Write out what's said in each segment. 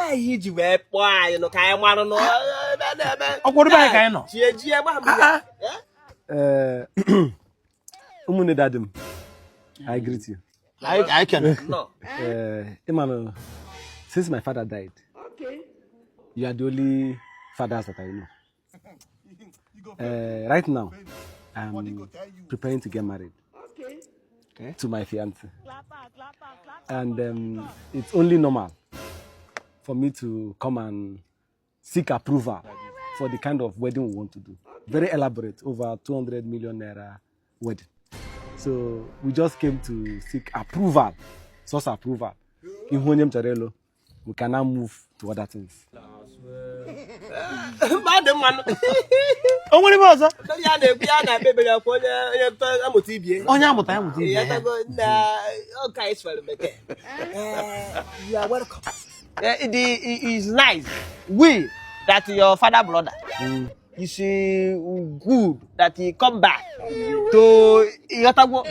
Gwa anyị iji wee kpọọ anyị nụ ka anyị marụ nụ ebe na-eme. Ọ kwụrụ be anyị ka anyị nọ. Chie jie gba m. Ah, ah. Ụmụnne daddy m, I greet you. Anyị kene. Nọ. Emmanuel, since my father died, you are the only fathers that I know. Right now, I'm preparing to get married to my fiance. And it's only normal for me to come and seek approval for the kind of wedding we want to do. Very elaborate, over 200 million naira wedding. So we just came to seek approval, source approval. Ihu onye m chọrọ ịlụ, we can now move to other things. Mba, dị mma nụ. O nwere ibe ọzọ? Ya na-ekwu ya na-ekpe ekpere kwa onye onye amụta ibie. Onye amụta ya mụta ibe Ya ya. tago na ọka anyị sụrụ bekee. You are welcome. It is nice. We that your father brother is good that he come back to ịghọtagwo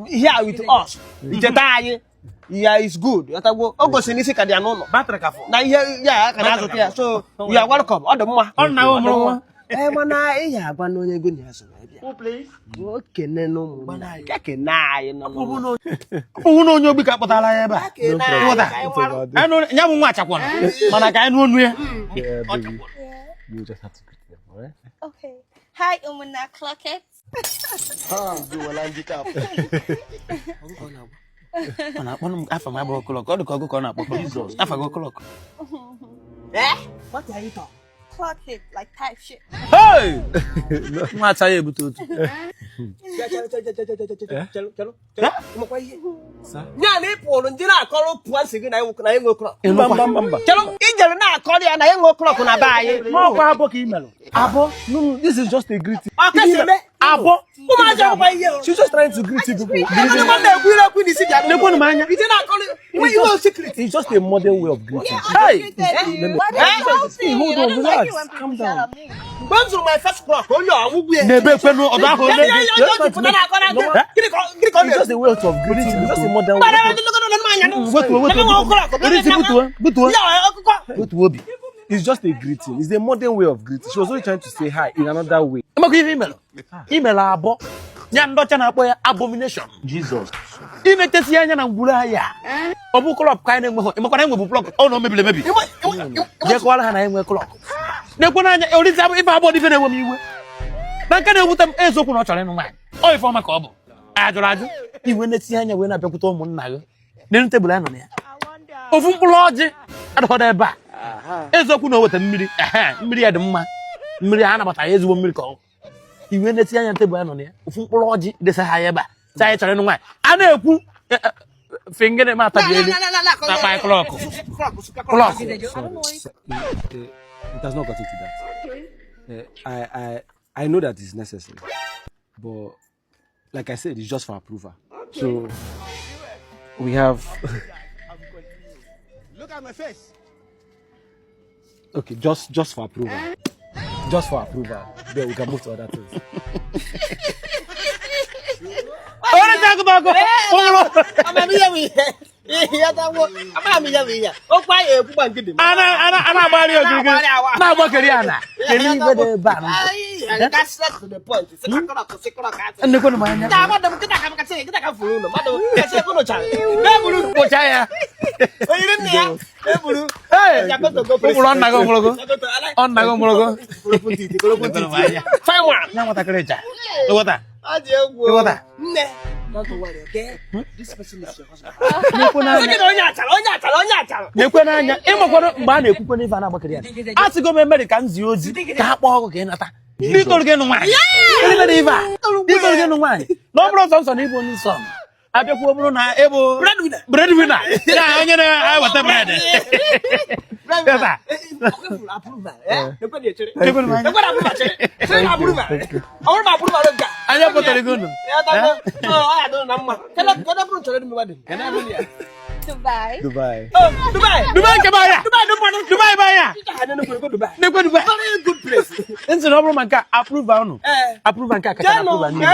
here with us. Icheta anyị, ya is good. Ịghọtagwo, o gosiri n'isi ka dị ya n'ụlọ. Battery ka fọ. Na ihe ya ka na-azụta ya, so you are welcome. Ọ dị mma. Ọ na ụmụrụ nwa. Ee, mana ị ya agwa na onye ego na ya so wee bịa. O kene n'ụmụnna ya kene anyị nọ n'ụlọ. Ọwụ na onye ogbi ka kpọtara ya ebe a. Kene anyị Ịghọta? ka anyị marụ. Anyị ya bụ nwa achakwana mana ka anyị nụ onu ya. Yeah, baby. You just have to greet them, all right? Okay. Hi, Ụmụnna, clock it. Ọ na-akpọ m afa m abụghị clock, ọ dị ka ọgụ ka ọ na-akpọ clock. Afa gị clock. Eh? What are you talking? Clock it, like type shit. Hey! Nwa acha ya ebute otu. Chelụ, chelụ, chelụ, chelụ, chelụ, chelụ, chelụ. Ịmakwa ihe? Nya na ị pụrụ ndị na-akọrọ pụọ nsị gị na ịnwe na ịnwe clock. Mba, mba, mba, mba. Chelụ, ijere na-akọrọ ya na ịnwe clock na be anyị. N'ọkwa abụọ ka ị melụ. Abo, no, this is just a greeting. Ọ kasị eme. Abụọ. Ụmụazị akwụkwọ ihe o. She's just trying to greet you people. Ebe ndị na-ekwu ire ekwu n'isi bịa. Nekwenụ m anya. Ije na-akọrọ nwe ihe o secret. It's just a modern way of greeting. Hey! Greeted you. What Eh? is insulting? Hold I on, don't like relax. it when Calm people down. shout at me. Mgbe m zụrụ my first clock, onye ọnwụgwụ ya. Na-ebe ekwenu ọdụ ahụ ole. Gịnị ka ọ It's na-ekwu? just a way of greeting. It's just a modern way. Wetuo, wetuo. Erisi butuo, butuo. Butuo obi. It's just a greeting. It's a modern way of greeting. She was only trying to say hi in another way. Ịmakwa ihe imelụ? Imelụ abụọ. Ya ndị ọcha na-akpọ ya abomination. Jesus. Inetesi anya na ngwuru ahịa. Ọ bụ clock ka anyị na-enweghị. Ịmakwa na enwebu clock, ọ na o mebiri emebi. Jee kọwara ha na enwe clock. Na-ekwe n'anya orizi abụ ife abụọ dị ife na-enwe m iwe. Na nke na-ewute m, eziokwu na ọ chọrọ ịnụ nwaanyị. Ọ ife ọma ka ọ bụ. Ajụrụ ajụ. Iwe na-etinye anya wee na-abịakwute ụmụnna gị. N'elu tebụl anyị nọ na ya. Ofu mkpụrụ ọjị adọghọdọ ebe a. Eziokwu na o weta mmiri, ehe, mmiri ya dị mma. Mmiri a nabatara ya, ezigbo mmiri ka ọ. Iwe na-etinye anya tebụl anyị nọ na ya. Ofu mkpụrụ ọjị desa ha ya ebe a. Sị anyị chọrọ ịnụ nwaanyị. A na-ekwu fingere m atabi elu. Na-akpa clock. Clock. Sorry. It has not gotten to that. I know that it's necessary, but like I said, it's just for approval. So we have. Look at my face. Okay, just for approval. Just for approval. Then we can move to other things. Onye agụba ọkụ ụlọ. Amamihe bụ ihe. Ihe tawo. Amamihe bụ ihe. Okwu anyị ekwu gba nkịtị. A na-agbari okirikiri na-agbakeri ala. Kedu ife dị ebe a? Ayi, that's straight to the point. Nnekwenụ m anya. Na mmadụ m kịta ka m kasị kịta ka m furu ụlọ mmadụ kasị ego nụchara eburu Kpụcha ya. oyiri nne ya eburu. Ee, ụkpụrụ nna gị ogologo. Ọ nna gị ogologo. Fine one. Ya nwatakịrị ja. Ịghọta? Ọ dị egwu. Ịghọta? Nne, don't worry, okay? This person is your husband. Nekwe Sị n'anya. gị na onye achara, onye achara, onye achara. Nekwe n'anya. Ịmakwado mgbe a na-ekwukwe n'ife a na-agbakeri ya. A sịgo m Emeri ka m zie ozi ka ha kpọọ ọgụ ka ị nata. Ndị toro gị nụ nwaanyị. Ndị mere ife a. Ndị toro gị nụ nwaanyị. Na ọ bụrụ ọsọ nsọ na ịbụ onye nsọ. Abịakwa ọ bụrụ na ịbụ Breadwinner. Breadwinner. Ya onye na-eweta bread. Ebe a. Anya pụtara gị unu. Dubai. Dubai. Dubai nke be anya. Dubai be anya. Nekwe Dubai. Nsị na ọ bụrụ ma nke a approve unu. Approve nke a kacha na approve niile.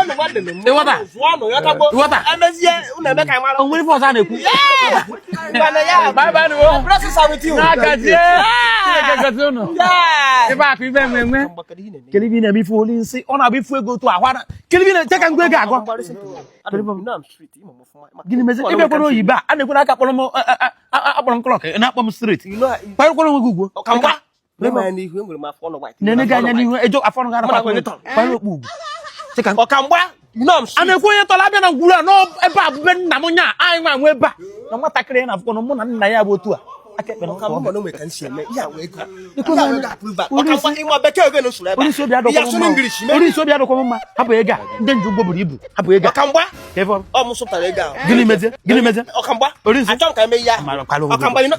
Ịghọta? Ịghọta? O nwere ife ọzọ a na-ekwu. Bye bye nụ. N'akazie. Chineke gozie unu. Ife akụ ife enwe enwe. Kedu ibe ị na-eme ife olu nsị? Ọ na-abụ ifu ego otu ahụ. Kedu ibe ị na-eche ka ngwa ego agọ? Gịnị mezi? Ị bịakwara oyibo a, a na-ekwere aka akpọrọ m akpọrọ m clock, na-akpọ m street. Kwanyekwara onwe gị ugwu. Na-ene gị anya n'ihu, ejo afọ ọnụ gara kwanyere okpu ugwu. Ọkamgba, A na-ekwu onye tọrọ abịa na ngwuru a n'ebe a bụbe nna m nya anyị nwa nwe ebe a na nwatakịrị na-afụkọ na mụ na nna ya bụ otu a aka ekpe na Onye obi adọkwa mma, onye isi obi adọkwa mma. Hapụ ego a, ndị nji ụgwọ buru ibu, hapụ ego a. Ọkamgba, Ka ebe ọ ọ mụ sụpụtara ego ahụ. Gịnị mezie? Gịnị mezie? Ọkamgba, Onye isi achọrọ m ka eme ihe ahụ. Ọkamgba, you know-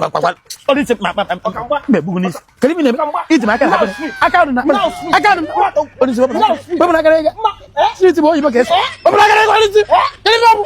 Onye isi Ọkamgba. mgbe egbugu n'isi. Kedu ibe na-eme? Iji m aka na aka na aka na onye isi wepụ n'aka ego. Street bụ oyibo ka esi. Wepụ n'aka ego onye isi. Kedu ibe ọ bụ?